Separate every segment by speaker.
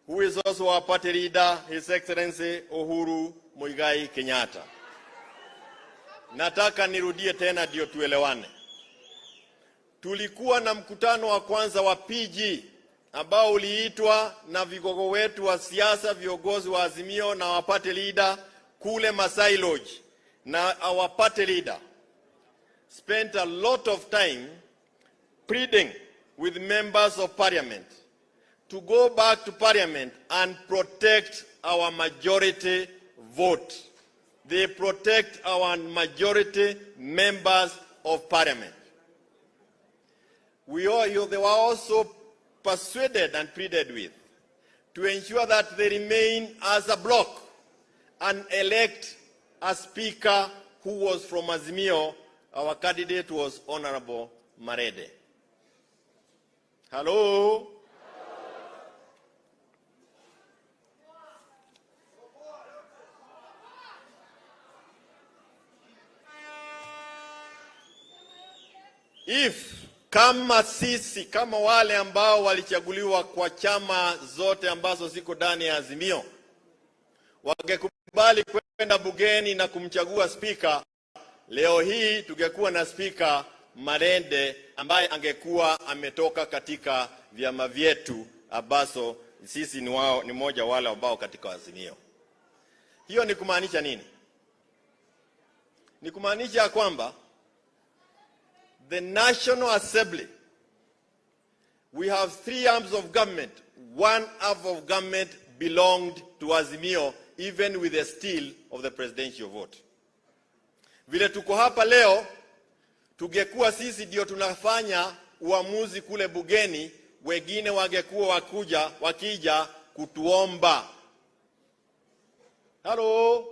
Speaker 1: who is also our party leader, His Excellency Uhuru Muigai Kenyatta. Nataka nirudie tena ndio tuelewane. Tulikuwa na mkutano wa kwanza wa PG ambao uliitwa na vigogo wetu wa siasa, viongozi wa Azimio na our party leader kule Masai Lodge, na our party leader spent a lot of time pleading with members of parliament to go back to parliament and protect our majority vote. They protect our majority members of parliament. They were also persuaded and pleaded with to ensure that they remain as a bloc and elect a speaker who was from Azimio. Our candidate was Honorable Marede. Hello? If kama sisi kama wale ambao walichaguliwa kwa chama zote ambazo ziko ndani ya Azimio wangekubali kwenda bungeni na kumchagua spika, leo hii tungekuwa na Spika Marende ambaye angekuwa ametoka katika vyama vyetu ambazo sisi ni wao, ni mmoja wale ambao katika Azimio. Hiyo ni kumaanisha nini? Ni kumaanisha kwamba the National Assembly, we have three arms of government. One arm of government belonged to Azimio, even with the steal of the presidential vote. Vile tuko hapa leo, tungekuwa sisi ndio tunafanya uamuzi kule bungeni, wengine wangekuwa wakija kutuomba. Halo?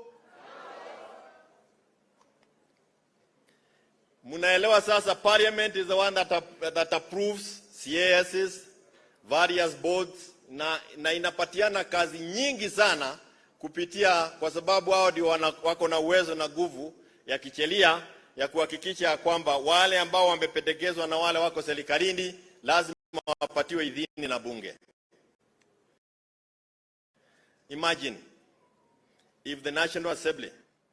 Speaker 1: Munaelewa sasa, parliament is the one that approves CASs, various boards na inapatiana kazi nyingi sana kupitia, kwa sababu hao ndio wako na uwezo na nguvu ya kisheria ya kuhakikisha kwamba wale ambao wamependekezwa na wale wako serikalini lazima wapatiwe idhini na bunge. Imagine if the National Assembly